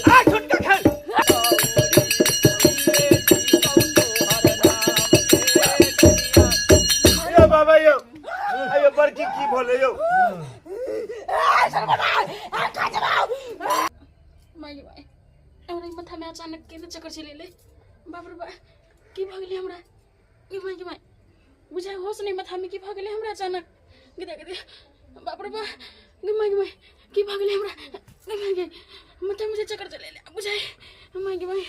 आ छोटका खेल। यौ बाबा यौ, अयो बड़की की बोले यौ? माय गे माय, हमरा ई माथामे अचानक केना चक्कर चलि एलै? बाप रे बा, की भऽ गेलै हमरा? गे माय गे माय, बुझाइ होश नहि माथामे की भऽ गेलै हमरा अचानक। गे गे गे, बाप रे बा, गे माय गे माय, की भऽ गेलै हमरा? गे माय गे, माथामे जे चक्कर चलि एलै बुझाइ। माय गे माय,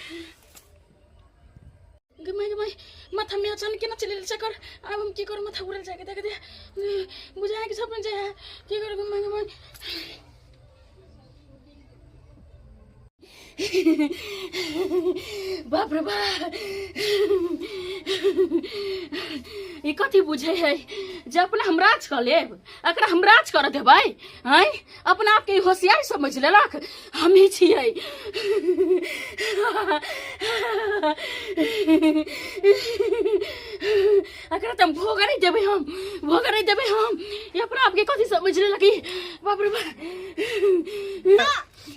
गे माय गे माय, माथामे अचानक केना चलि एलै चक्कर? आब हम की करू? माथा उड़ल जाय। गे गे, बुझाइ कि सपन जाय, की करू? गे माय गे माय। बाप रे बाप, ई कथी बुझे है जे अपना हम राज कऽ लेब? एकरा हम राज कर देबै? आँय, अपना आपके ई होशियार समझ लेलक। हमही छियै। एकरा तऽ हम भोग नहि देबै, हम भोग नहि देबै हम। ई अपना आपके कथी समझ लेलक ई? बाप रे बाप।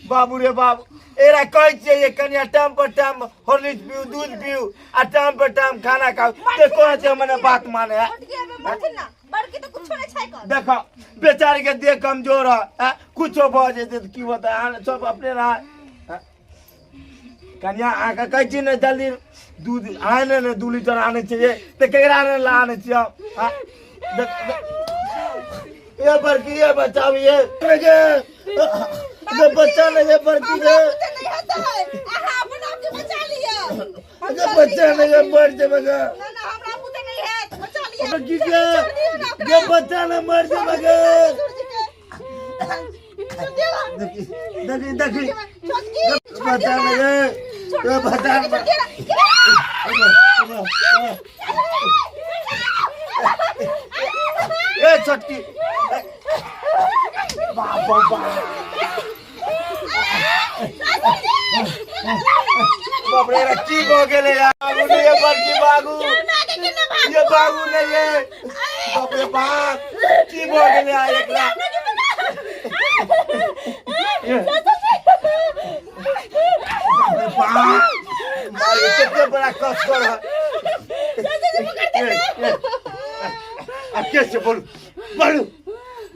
बाबू रे बाबू, एरा कहै छियै ये कनिया, टाइम पर टाइम हॉर्लिक्स पीऊ, दूध पीऊ आ टाइम पर टाइम खाना खाऊ, ते कहै छै मने बात माने है। छोटकी अबे मरथिन ना, बड़की तो कुछो नहीं छै कर। देखो, बेचारी के देह कमजोर है, हैं? कुछो भऽ जेतै तऽ की होतै? अहाँ सब अपने रह। कनिया, अहाँके कहै छी ने जल्दी दूध आने ने, 2 लीटर आनै छियै तऽ केकरा ने ला आनै छियै हम, हैं? देख देख। ये बड़की, ये बचाओ, ये ये ये बच्चा ने, ये बड़की हमरा ये बुते नहीं होता है, अहाँ अपन आप के बचा लिअ। हम ये चल बच्चा रही ने, ये मर जेबै गे। ना ना, हमरा बुते नहीं है, बचा लिअ। बड़की के छोड़ दियौ ना ओकरा। ये बच्चा ने मर जेबै गे। ससुर जी के छोड़ दियौ ना। देखी देखी देखी। छोटकी, छोड़ बच्चा दियौ ने ना। ये छोड़ ये दियौ ना, बच्चा छोड़ दियौ ना। ए छोटकी, बाप बाप बाप बाप रे, एरा की भऽ गेलै यार? बाबू ने, ये बड़की बाबू, ये बाबू ने, ये बाप रे बाप, की भऽ गेलै यार एकरा? ये बाप रे बाप, मारे कते बड़ा कसकर है। ए, ए, आ के छै? बोलू बोलू,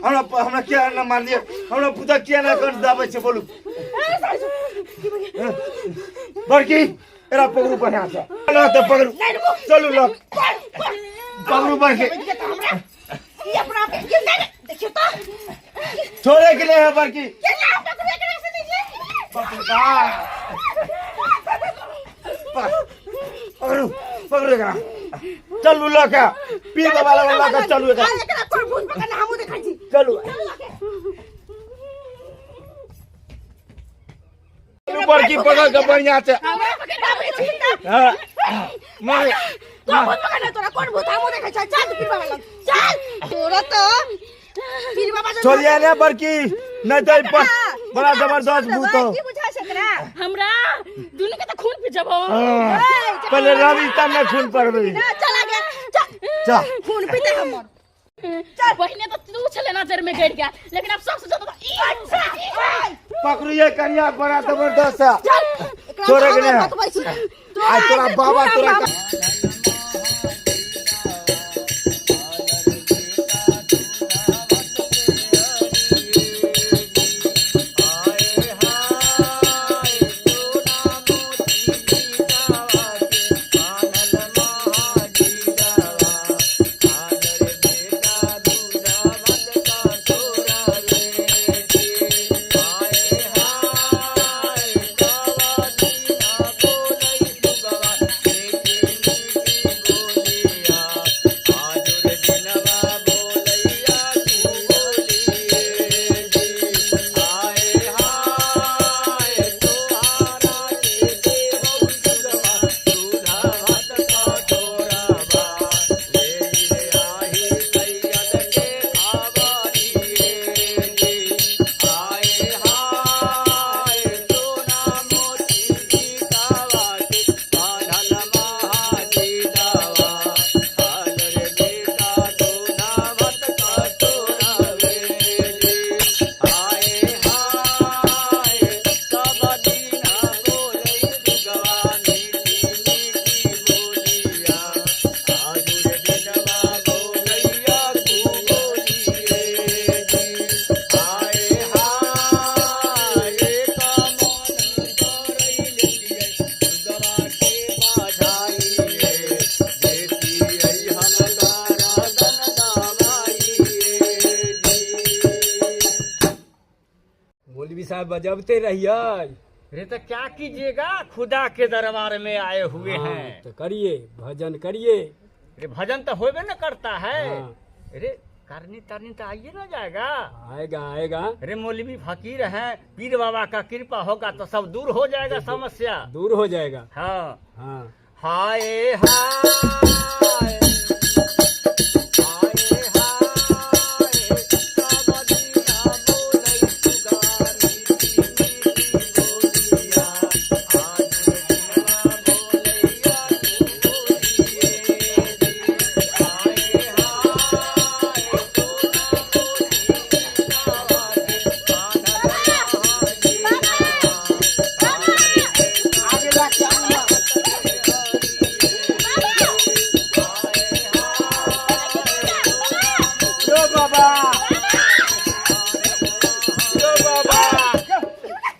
हमरा हमरा किया ना मारलियै? हमरा पुता किया ना कर दाबै छै? बोलू बड़की, एरा पकड़ू बढ़िया से ना तऽ पकड़ू। चलू लग पकड़ू बड़की। ई अपना आप के नहीं देखियो तो। छोड़े के नहीं है बड़की। केना पकड़े एकरा से नहीं? बाप रे बाप, पकड़ू पकड़ू एकरा, चलू लऽ के पी बाबा लग लऽ के चलू एकरा। एकरा तोर भूत पकड़ना, हमहूँ देखै छी। चलू बड़की, पकड़ के बढ़िया से। हमरा पकड़ाबै छी तऽ। हाँ, मार। तोरा भूत पकड़ना, तोरा कोन भूत, हमहूँ देखै छी। चल पीर बाबा लग चल, तोरा तऽ पीर बाबा जब छोड़िया ने बड़की, नहीं तो ई बड़ा जबरदस्त भूत हो। की बुझाइ छै एकरा? हमरा दुनू के तऽ खून पी जबो। हाँ, पहले रवि तब ने खून पड़बै। ना, चल आगे चल। चल। खून पीते हमर। पहिने तऽ तू छले नजर में गड़ गया, लेकिन अब सबसे ज्यादा तऽ ई। अच्छा। पकड़ू ये कन्या, बड़ा जबरदस्त है। चल, एकरा छोड़े के तऽ नहीं। बतबै छी। आज तोरा बाबा तोरा बजबते रहिए। अरे तो क्या कीजिएगा, खुदा के दरबार में आए हुए हाँ, हैं तो करिए भजन करिए। अरे भजन तो होबे न करता है। हाँ। अरे करनी तरनी तो आइए ना जाएगा। आएगा आएगा। अरे मौलवी फकीर हैं, पीर बाबा का कृपा होगा तो सब दूर हो जाएगा समस्या। दूर हो जाएगा। हाँ हाँ। हाय हाय हाय हाय सबदिया बोलै सुगानी मीठी बोलिया, आज दिनवा बोलैया तू बोलिए रे। हाय हाय सोना मोती सीतावा के बान्हल आगे ला के आना। यो बाबा, यो बाबा,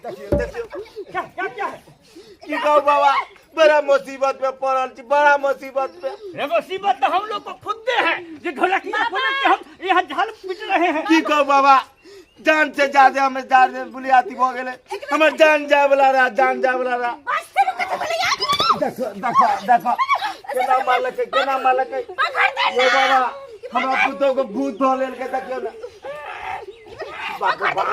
देखियो देखियो। क्या क्या क्या है? की कहू बाबा, बड़ा मुसीबत में पड़ल छी, बड़ा मुसीबत में। रे मुसीबत तो हम लोग को खुद दे है, ये ढोलकिया खोल के हम यहाँ झाल पीट रहे हैं। की कहू बाबा, जान से ज्यादा हमें जान से बुलियाती भ गेलै, हमर जान जाय वाला रहा, जान जाय वाला रहा। देखो देखो देखो केना मारलकै, केना मारलकै। यो बाबा, हमरा पुतोह के भूत धऽ लेलकै, देखियौ ने। बाप रे बाप।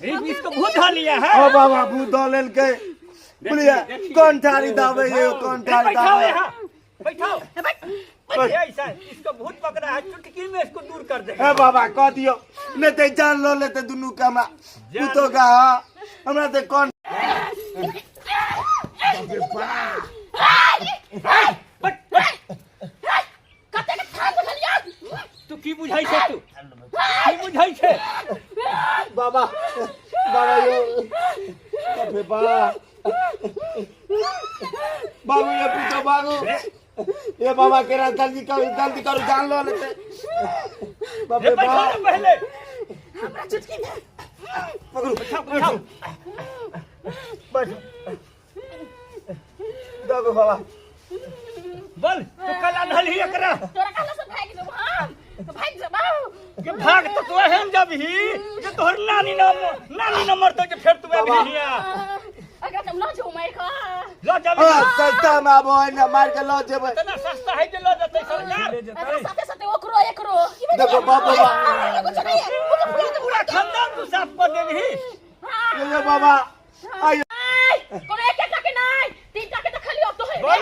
रे इसको भूत धऽ लिया है। ओ बाबा, भूत धऽ लेलकै। बुलिया कोन ठारी दाबै यो, कोन रे ठारी बैठाओ दाबै। यहाँ बैठाओ। ये ऐसा इसको भूत पकड़ा है, चुटकी में इसको दूर कर देगा। हे बाबा, कह दियौ नहि तऽ जान लऽ लेतै दुनू के, हमरा पुतोह के। हाँ, हमरा तऽ कोन कतेक थान देखलियै। तू की बुझाई छे, तू की बुझाई छे? बाबा बाबा यो, बाप रे बाप। बाबू ये पुतोह बाबू, ये बाबा केरा जल्दी करू, जल्दी करू, जान लऽ लेतै। बाप रे रे बैठाओ बाप। ना पहले। हमरा चुटकी में पकड़ू। बैठाओ बैठाओ। बैठो दाबू बाबा। बोल तू कल अनहल ही एकरा। तोरा कहला से भागि जेबौ हम, भागि जेबौ। के भाग तो तू एहन जबही जे तोहर नानी नाम नानी नंबर तो जे फेर तू बाबा। अबही हिया अगर तुम ल जाऊ मारि कऽ। ल जबही। हाँ, सस्ता में आबो है ना, मार के लऽ जेबै। इतना सस्ता है जे ल जतै सरकार। ले एकरा जेतै। साथे साथे ओकरो एकरो। देखो बाप बाबा। पूरा खानदान तू साफ कर देबही। यो यो बाबा आइयो। कोनो एक एकटा के नहि, तीनटा के देखलियौ तो है। बोल।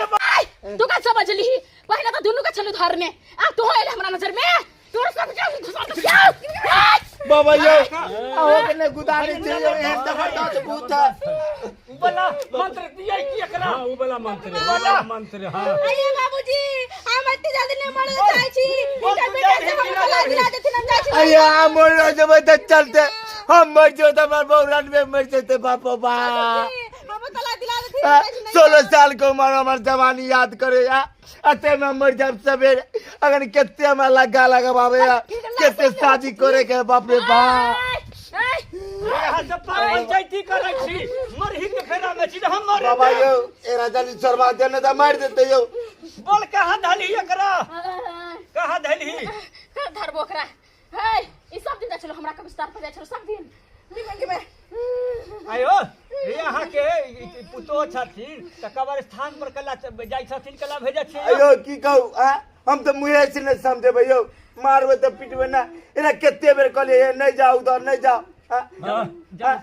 तू का समझली, पहिले तऽ दुनू के छलु धरने, आब तू एले हमरा नजर में, तोर सब के घुसा के। बाबा यो, अहो के ने गुदानी छै यो, एहन जबरदस्त भूत है। बोला मंत्र दियै की एकरा? हाँ, उ वाला मंत्र, उ वाला मंत्र। हाँ। आइए बाबूजी, हम एते जल्दी नहि मरल चाहै छी। बोल, हिनकर तू बेटा जाबही से कि हम ना तलाक जाबही? दिला देथिन, हम जाइ छी। अय्या, हम मर जेबै तऽ चलते, हम मर जेबै तऽ हमर बहू रनबे मर जेतै। बाप बाप, हमर तलाक दिला देथिन, हम जाइ छी, नहि। 16 साल के उम्र हमर जवानी याद करे आ, अते में मर जाब सवेरे। अगर कते हमरा लग्गा लगावे, कते शादी करे के, बाप रे बाप। यहाँ से पार पंचायती करै छी, मरही के फेरा में छी, हम मरे। बाबा यो, एरा जल्दी छोड़बा दे, नहीं तऽ मारि देतै यो। बोल कहाँ धलही एकरा, कहाँ धलही? धरबो ओकरा। हे, ई सब दिन जाइ छलो हमरा कब्रिस्तान पर, जाइ छलो सब दिन। आयो रे, अहाँ के पुतोह छथिन तऽ कब्रिस्तान पर कला जाइ छथिन, कला भेजै छियै? अयो की कहू, आ हम तऽ मुँहे से नहि समझेबै यौ, मारबै तऽ पिटबै ना। एना कते बेर कहलियै, हे, नहि जाउ उधर, नहि जाउ। आ, आ,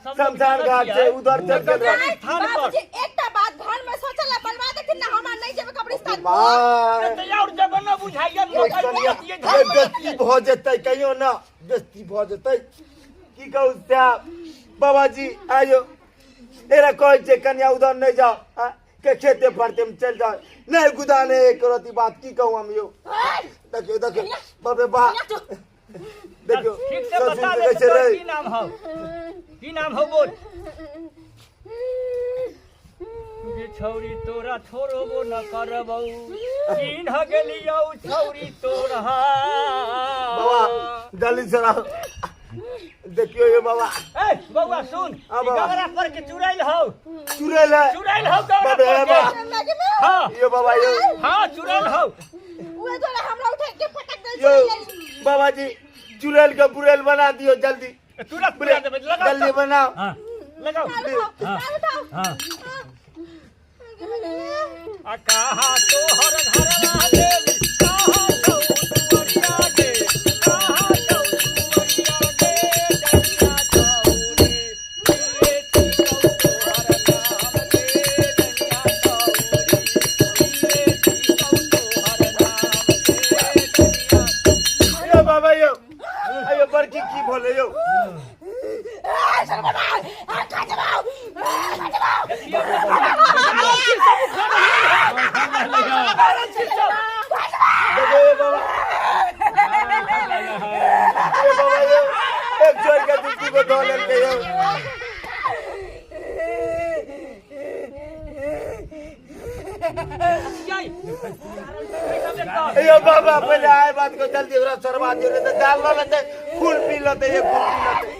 शमशान घाट छै उधर, चल गेल रहे। स्थान पर। बाबूजी, एकटा बात घर में सोचल ला बनवा देथिन ना, हमरा नहि जेबै कब्रिस्तान पर। बाय। तऽ और जगह न बुझाइया। ये कनिया, ये बेस्ती भऽ जेतै, कहियो ना बेस्ती भऽ जेतै। की कहू साहब, बाबाजी आयो, एरा कहै छै कनिया उधर नहि जाओ, आ, के खेते फरते में चलि जाओ, नहि गुदाने एक रति बात। की कहू हम यौ? देखियौ देखियौ, बाप रे बाप, देखियौ। ठीक से ससुर बता के दे कहै छै तोहर रे। की नाम हौ, की नाम हौ बोल। गे छौरी तोरा छोड़बो न करबौ, चिन्ह गेलियौ छौरी तोरा। बाबा जल्दी से रहो, देखियौ ये बाबा। ए बौआ सुन। हाँ, ई बाबा। गगरा पर के चुड़ैल हौ। चुड़ैल है? चुड़ैल हौ गगरा बाप रे पर बाप। के। लागे ना। हाँ। यो बाबा यो। हाँ, चुड़ैल हौ। उहे दुआरे हमरा उठा के पटक देल यो छलै। बाबा जी, चुड़ैल के बुड़ैल बना दियो जल्दी। तुरंत पुरा देबै लगाओ। जल्दी बनाओ। हाँ। लगाओ। हाँ। हाँ। आ कहा तोहर घरवा देवी, कहा छौ दुअरिया गे, कहा छौ दुअरिया गे, डनिया छौरी, ये छिकौ तोहर नाम गे, डनिया छौरी, ये छिकौ तोहर नाम गे, डनिया। यो बाबा यो, अयो बड़की की बोले यो? देखो यो बाबा, यो बाबा यो, एक जोड़ के दीदी को धो लेलकै यो। यो बाबा पहिले आए बात को जल्दी ओकरा सरवा दियो, नहीं तो दाल ल लेतै, खून पी लेतै, ये खून पी लेतै।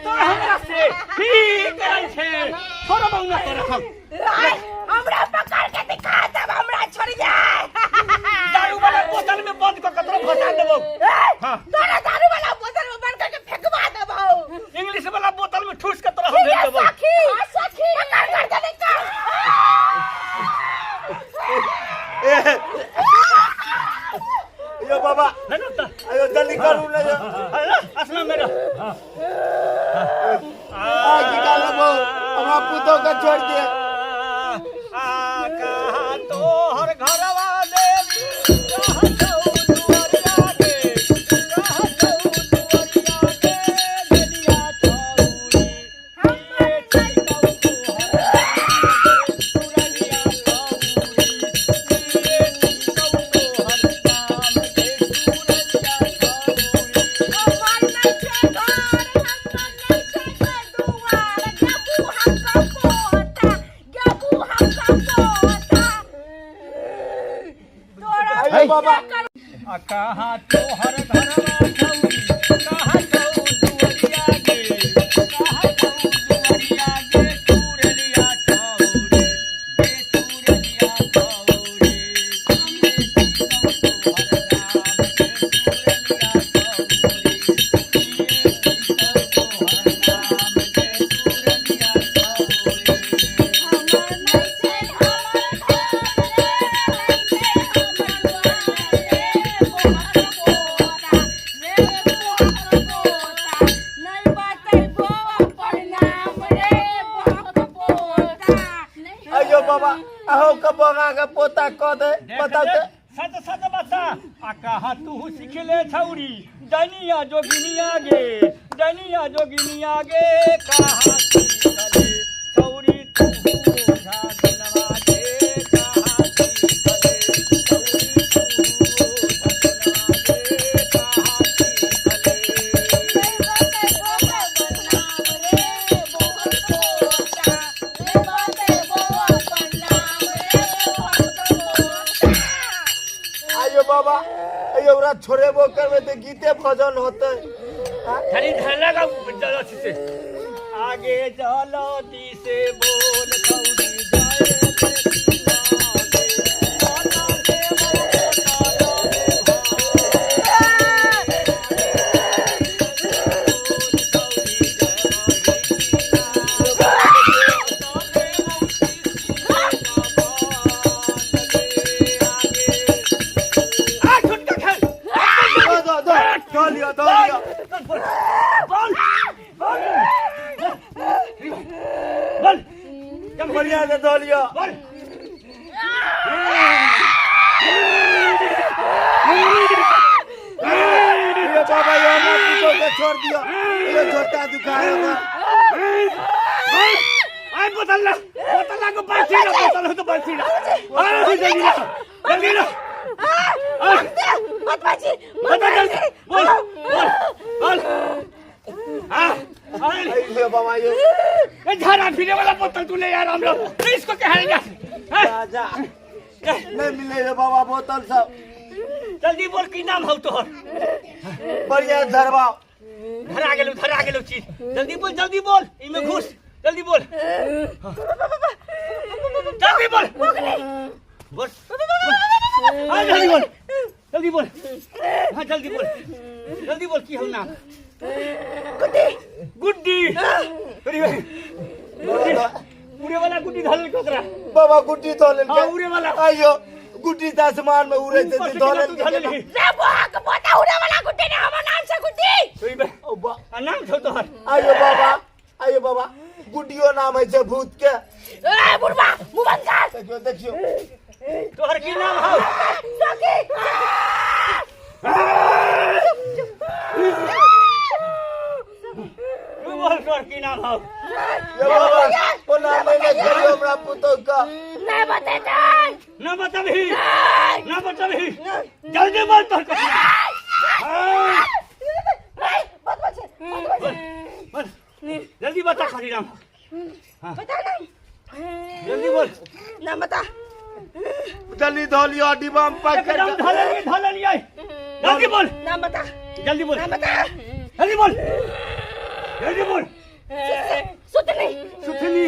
तो हमरा से की करै छै? छोड़बौ ना तोरा हम। हमरा पकड़ के दिखा तब हमरा छोड़ जाए। दारू वाला बोतल में बंद क के तोरा फंसा देबौ। हाँ। तोरा दारू वाला बोतल में बंद करके फेंकवा देबौ। इंग्लिश वाला बोतल में ठूस के तोरा हम भेज देबौ। सखी, सखी, पकड़ कर दे निकाल। यो बाबा। नहीं ना त अयो जल्दी करू ना यो। अरे असला मेरा। आ की लेबो, हमरा पुतोह के छोड़ दे। आ कहा तोहर घरवा देवी, कहा छौ दुअरिया गे, कहा छौ दुअरिया गे, डनिया छौरी, ये छिकौ तोहर नाम गे, सुरनिया छौरी, ये छिकौ तोहर नाम गे, सुरनिया छौरी। हमर नहीं छै घर, हमर नहीं छै घर दुआर, गेबू हमका पोता, गेबू हमका पोता। तोरा अयो बाबा। आ कहाँ तोहर घरवा छौरी, कहाँ छौ दुअरिया गे, कहाँ छौ दुअरिया गे, चुरलिया छौरी गे, चुरलिया छौरी, ये छिकौ तोहर नाम गे, चुरलिया छौरी, ये छिकौ तोहर नाम गे, चुरलिया छौरी। हमर नहीं छै हमर घर रे, नहीं छै हमर द्वार रे, बोहक पोता रे, बोहक पोता, नहीं बतैबो अपन नाम रे, बोहक पोता। अयो बाबा, अहो के बगा के पोता क दे। देख। बताओ देख, ते। सच सच बता, आ कहा तू सिखले छौरी, डनिया जोगिनिया गे, डनिया जोगिनिया गे, कहा सिखले छौरी तू ओझा गुनवा गे, कहा सिखले छौरी तू ओझा गुनवा गे, कहा सिखले। नहीं बतैबो अपन नाम रे, बोहक पोता, नहीं बतैबो अपन नाम रे, बोहक पोता। आयो बाबा, अयो ओकरा छोड़ेबो करबै तऽ गीते भजन होतै। खाली ध्यान लगाओ जलसी से आगे जलती से बोल छौरी जाए देखी लागे, माता देवो तारा रे भाई। बोल छौरी जय आ छुटका खेल। दो दो दो, धो लियो, धो लियो। बोल बोल बोल। बढ़िया से धो लियो। बोल। ये बाबा, ये हमरा पुतोह के छोड़ दियो, ये झोटा दुखाए होगा। आइ बोतल ला, बोतल ला को बाल्टी ला, बोतल हो तो बाल्टी ला। अरे जल्दी ला, जल्दी ला। मत बाजी। बता जल्दी, बोल बोल बोल। हाँ अरे। अयो बाबा यो। ये झाड़ा फिरे वाला बोतल तू ले यार, हम लोग इसको कहेंगे। जा जा, नहीं मिले रे बाबा बोतल सब। जल्दी बोल, की नाम हौ तोहर? बढ़िया धरबाओ। धरा गेलौ, धरा गेलौ चीज। जल्दी बोल, जल्दी बोल, इमे घुस, जल्दी बोल, जल्दी बोल, बोल। हाँ जल्दी बोल, जल्दी बोल, हाँ जल्दी बोल, जल्दी बोल, की हौ नाम? गुड्डी। गुड्डी। अरे भाई, गुड्डी, उड़े वाला गुड्डी धऽ लेलकै ओकरा। बाबा गुड्डी धऽ लेलकै। हाँ, उड़े वाला। आइयो गुड्डी तऽ आसमान में उड़े छै, ऊपर से धऽ केना तू धऽ लेलकै। लेलही? रे बुआ के पोता, उड़े वाला गुड्डी ने, हमर नाम छै गुड्डी। अरे भाई, ओ बा- आ नाम छौ तोहर? आइयो बाबा, आइयो बाबा, गुड्डियो नाम है छै भूत के। ए बुढ़बा, मुंह बंद कर। देखियो देखियो, तोहर की नाम हौ? सखी। तू बोल, तोहर की नाम हौ? ये बाबा, ओ नाम नहीं कहियो हमरा पुतोह के। नहीं बतेतै। ना बतबही, ना बतबही, जल्दी बोल तोहर कथी नाम? हाँ, बतबै छै, बतबै बोल, बोल, जल्दी बता कथी नाम? बता नाम। जल्दी बोल। नाम बता। जल्दी धऽ लियो डिब्बा में पैक एकदम कर। धऽ लेलियै, धऽ लेलियै, जल्दी बोल। नाम बता। जल्दी बोल। नाम बता। जल्दी बोल, जल्दी बोल। सुतनी। सुथनी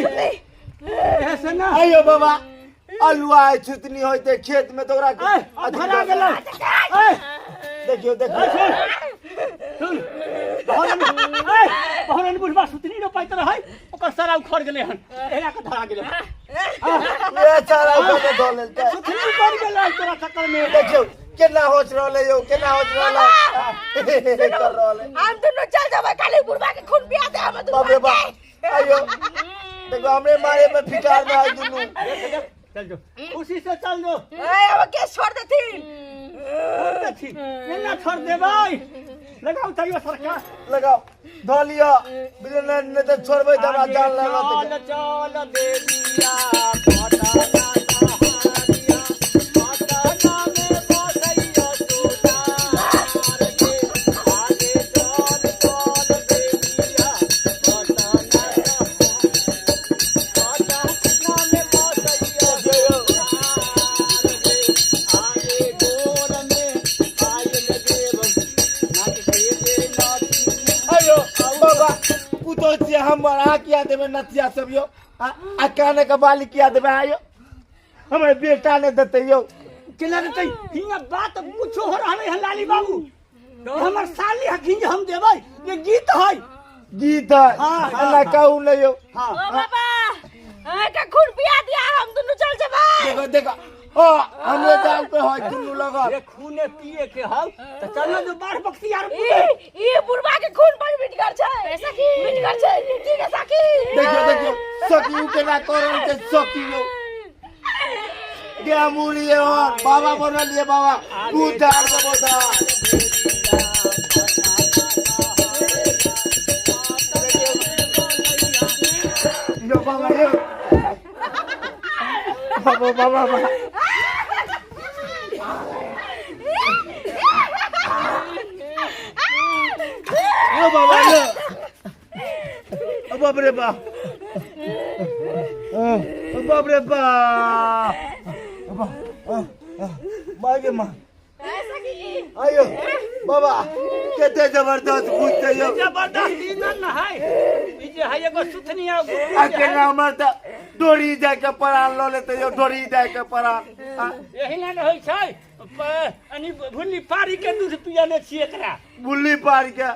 ऐसे ना। आइयो बाबा, अलुआ छुतनी होइते खेत में तो ओकरा। ए, आ धरा गेलै। ए, देखियो ए, देखियो। सुन सुन, बहरन, ए बहरन, बुढ़बा सुतनी रोपाइत रहै, ओकर सारा उखड़ गेलै हन, एना के धरा गेलै। ए सारा ओकरा धऽ लेलकै। सुतनी पड़ गेलै तोरा चक्कर में। देखियो केना होच रहलै यौ, केना होच रहलै कर रहलै। हम दुनू चल जेबै, खाली बुढ़बा के खून पिया दे हम दुनू। बाप रे बाप, आइयो देखो, हमरे मारे में फिकार में आई दुनू। चल जो, उसी से चल जो। ए, अब के छोड़ देथिन? छोड़ देथिन? केना छोड़ देबै? लगाउ तैयो सरकार। लगाओ, धऽ लिअ बुझलियै ने, नहि तऽ छोड़बै तऽ हमरा जान चल लागत। चल देविया पटना सहारिया, पटना में बसैया सोनार गे। आगे चल चल देविया पटना पटना में बसैया सोनार गे। आगे गोर में आयल देव नाच के नाची। आइयो बाबा, पुतोह छियै हमर, अहाँ किया देबै नथिया सब यौ? आ आ काने के बाली किया देबै? आइयो हमर बेटा नहि देतै यौ। केना देतै? हियाँ बात कुछो हो रहलै हन लाली बाबू, हमर साली हखिन जे हम देबै, ये गीत है। गीत है? हाँ, हाँ, एना हाँ। कहू नहि यौ। हाँ। ओ बाबा, ए के खून पिया दिया, हम दुनू चल जेबै। देखो देखो, ओ हमरे जान पे है दुनू लगल। ये खूने पिए के हौ तऽ चल जो बाढ़ बख्तियार। ई ई बुढ़बा के खून बड़ मिटगर छै, सखी, मिटगर छै। ठीक है सखी। देखियो देखियो सखी, उ केना करल छै सखी यौ। गे मुड़िए हो बाबा, बनलिए बाबा उधार देबो दा। यो बाबा, यो बाबा, बाबा बाबा। यो बाबा, यो बाप रे बाप, बाप रे बाप, माँ गे माँ। आयो बाबा, कते जबरदस्त भूत छै यौ। जबरदस्त ई न न है, ई जे है एगो सुथनी आ आ केना हमर तऽ डोरी जाय के परान लऽ लेतै यौ, डोरी जाय के परान आ, एही ने होइ छै अनी भुल्ली पारी के दूध पियने छियै एकरा। बुल्ली पार के?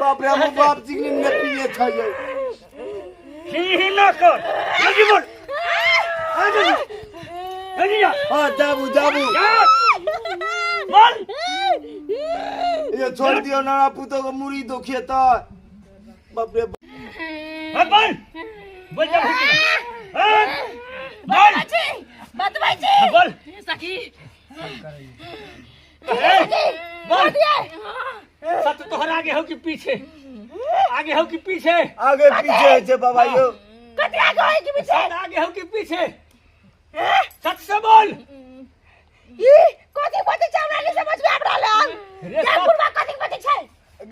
बाप रे, हम बाप जी ने पिए छै यौ। ही ही न कर, जल्दी बोल, आ जल्दी, जल्दी जा। हाँ, जाबू जाबू। जा, बोल। ये छोड़ दियो नाना, पुतो को मुड़ी दुखिए तऽ बाप रे। हाँ, बोल बोल, जा भूत। हाँ, बोल। बतबै छी। हाँ, बोल। सखी। ए, बोल, सच तोहर आगे हो कि पीछे? आगे हो कि पीछे? आगे पीछे होइ छै बाबा यौ। कथी आगे होय कि पीछे? सच आगे हो कि पीछे? सच से बोल। ई कथी बतै छै, हमरा नहीं समझ में आबि रहल हन। रे के सब- बुढ़बा कथी बतै छै?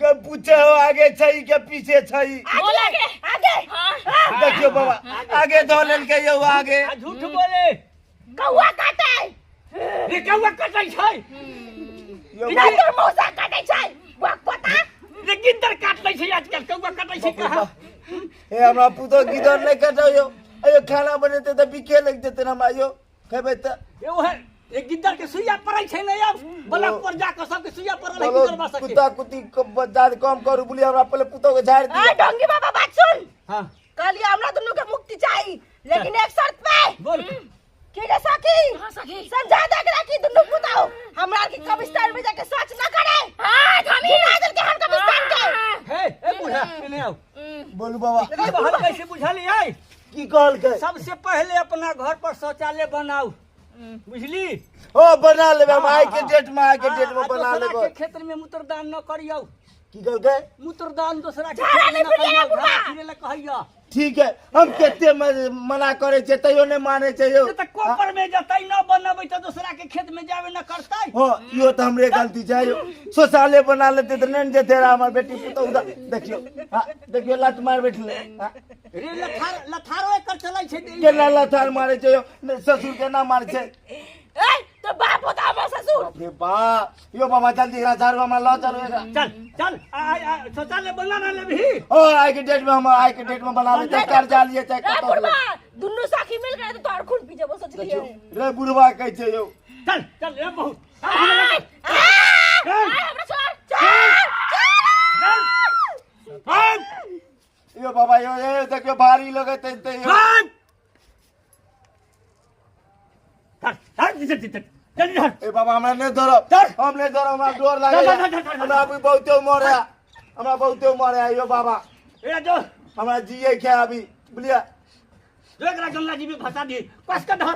गे पूछे हो, आगे छै के पीछे छै? बोल आगे। आगे। हाँ। देखियो बाबा, आगे धऽ लेलकै यौ, आगे। आ झूठ बोले। कौआ काटै। रे कौआ कटै छै? यौ नहि, तोर मौसा काटै छै बुआ पोता। रे गिद्दर काट लै छै आजकल, कौआ कटै छै कहाँ? हे, हमरा पुतोह गिदर नहि कटौ यौ। अयो, खाना बनेतै तऽ बिखे लागि जेतै ने हमरा यौ, खेबै तऽ। ए ओहे एक गिद्दर के सुइया पड़ै छै ने अब ब्लॉक पर जाके सबके सुइया पड़ल है गिद्दर बासा के। कुत्ता कुत्ती जाद कम करू बुलिया, हमरा पहले पुतोह के झाड़ आ दिया। ढोंगी बाबा बात सुन। हां कहलिए हमरा दुनू के मुक्ति चाहिए, लेकिन एक शर्त पे। बोल। की रे सखी? हां सखी। समझा दे एकरा कि दुनू पुतोह हमरा के कब्रिस्तान में जाके शौच न करे। हां धमी ना दल के हम कब्रिस्तान के। हे ए बूढ़ा एने आओ। बोलू बाबा। हम कैसे बुझली है? की कहलकै? सबसे पहले अपना घर पर शौचालय बनाऊ, बुझली? ओ बना लेबै हम आइ के डेट में, आइ के डेट में बना लेबै। के क्षेत्र में मूत्रदान न करियौ। की कहलकै? मूत्रदान दोसरा के झाड़ा क्षेत्र में नहीं न करियौ, फिरिए बुढ़ा। झाड़ा फिरे ला कहैया। ठीक है, हम कते मना करे छै तैयो नहीं माने छै यौ। तऽ कोपर में जतै न बनबै तऽ दोसरा के खेत में जाबे न करतै। हो यो तऽ हमरे गलती छै यौ। शौचालय बना लेते तऽ नहीं जेते रहा हमर बेटी पुतोह। देखियो, हां देखियो लात मार बैठले। रे लथार लथारो एकर चलै छै। केना लथार मारे छै यौ? ससुर के ना मारे छै। ए तो बाप होता हमर ससुर। बाप रे बाप, यो बाबा जल्दी एकरा झाड़ू हमरा ल चलू एकरा। चल चल आ शौचालय बना ना लेबही। ओ आइ के डेट में हम आइ के डेट में बना लेते, कर्जा लिए चाहे रे कतौ। बुढ़वा दुनू साखी मिल गए तो तोहर खून पी जेबो सोचलिए। रे बुढ़वा कहै छै यौ। चल चल रे बहुत। आय हमरा छोड़ चल चल यो बाबा यो यो देखियो भारी लगैत ते यो। चल चल चल चल चल। ए बाबा हमरा नहीं धरब, हम नहीं धरब, हमरा डर लागे। हमरा अभी बहुते उमर है, हमरा बहुते उमर है यो बाबा। ए जो हमरा जिए के अभी बुझलिए। जो एकरा गंगा जी में फंसा दी, कस के धर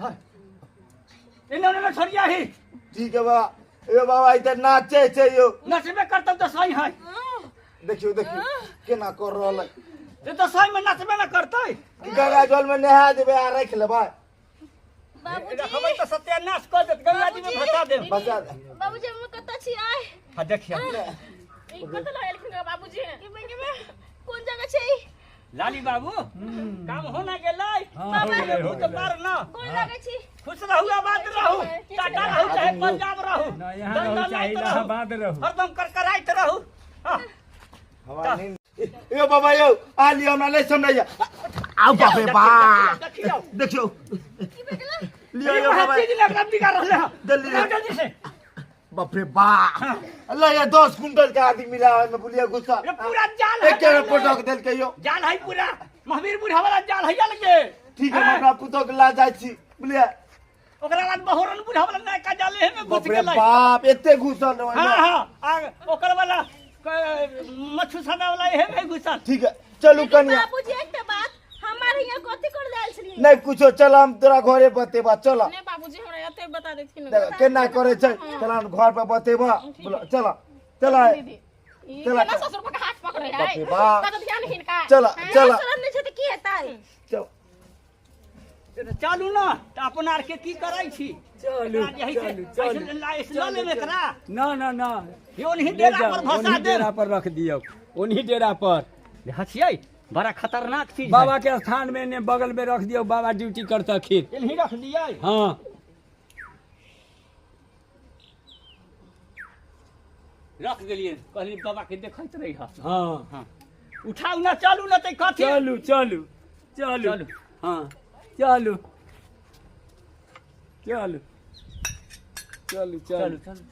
धर। एने ओने छोड़िया ही। ठीक है बाबा। यो बाबा इधर नाचे छै यो। नचबे करतौ तऽ सही है। देखियो देखियो केना कर रहल है। ते तऽ सही में नचबे न करतै। गंगा जल में नहा देबै आ राखि लेबै। बाबूजी तऽ सत्यानाश कऽ देत, गंगा जी में फंसा देब। फंसा दे बाबूजी हम कतऽ छी आइ? हां देखियो ई कतऽ लऽ एलखिन बाबूजी? कोन जगह छै? लाली बाबू काम हो ना गेलै। बाबा तो पार ना गोर लागै छी। खुश रहू, आबाद रहू, टाटा रहू चाहे पंजाब रहू, ना यहाँ रहू चाहे इलाहाबाद रहू, हरदम करकराइत रहू। हमारा यो बाबा यो आ लियो, हमरा नहीं समझैया। आउ बाप रे बाप, देखियो लियो यो बाबा जल्दी से। बाप रे बाप, अल्लाह ये 10 कुंटल के आदमी मिला है में बुलिया गुस्सा। ये पूरा जाल है, एक के पटक देल के यो जाल है पूरा महावीर बुढ़ा वाला जाल है लगे। ठीक है, हमरा पुतोह के ला जाय छी बुलिया। ओकरा बाद बहोरन बुढ़ा वाला नयका जाल है में घुस गेलै। बाप एते घुसल रहे। हां हां आ ओकर वाला मच्छू सदा वाला है में घुसल। ठीक है चलू कनिया। बाबूजी एकटा बात, हमारे यहाँ कथि कर जायल छलियै? नहीं कुछो, चल हम तोरा घरे बतेबा। चल नहीं बाबूजी हमरा एते बता देथिन केना करे छै, चल हम घर पर बतेबा। चल चल चल ससुर पर हाथ पकड़े है, तब ध्यान हिनका। चल चल शरम नहीं छै त की हेतै? चल चलू ना त अपना आर के की करै छी? चलू चलू चलू ल लेब एकरा। ना ना ना यो नहीं डेरा पर फंसा दे, डेरा पर रख दियौ, ओन्ही डेरा पर। देखै बड़ा खतरनाक चीज। बाबा के स्थान में ने बगल में रख दियौ, बाबा ड्यूटी करतखिन। इन्हीं रख दियै। हाँ रख देलियै, कहली बाबा के देखैत रही। हाँ हाँ उठाउ ना, चलू ना ते कथी। चलू चलू चलू। हाँ चलू चलू चलू चलू चलू।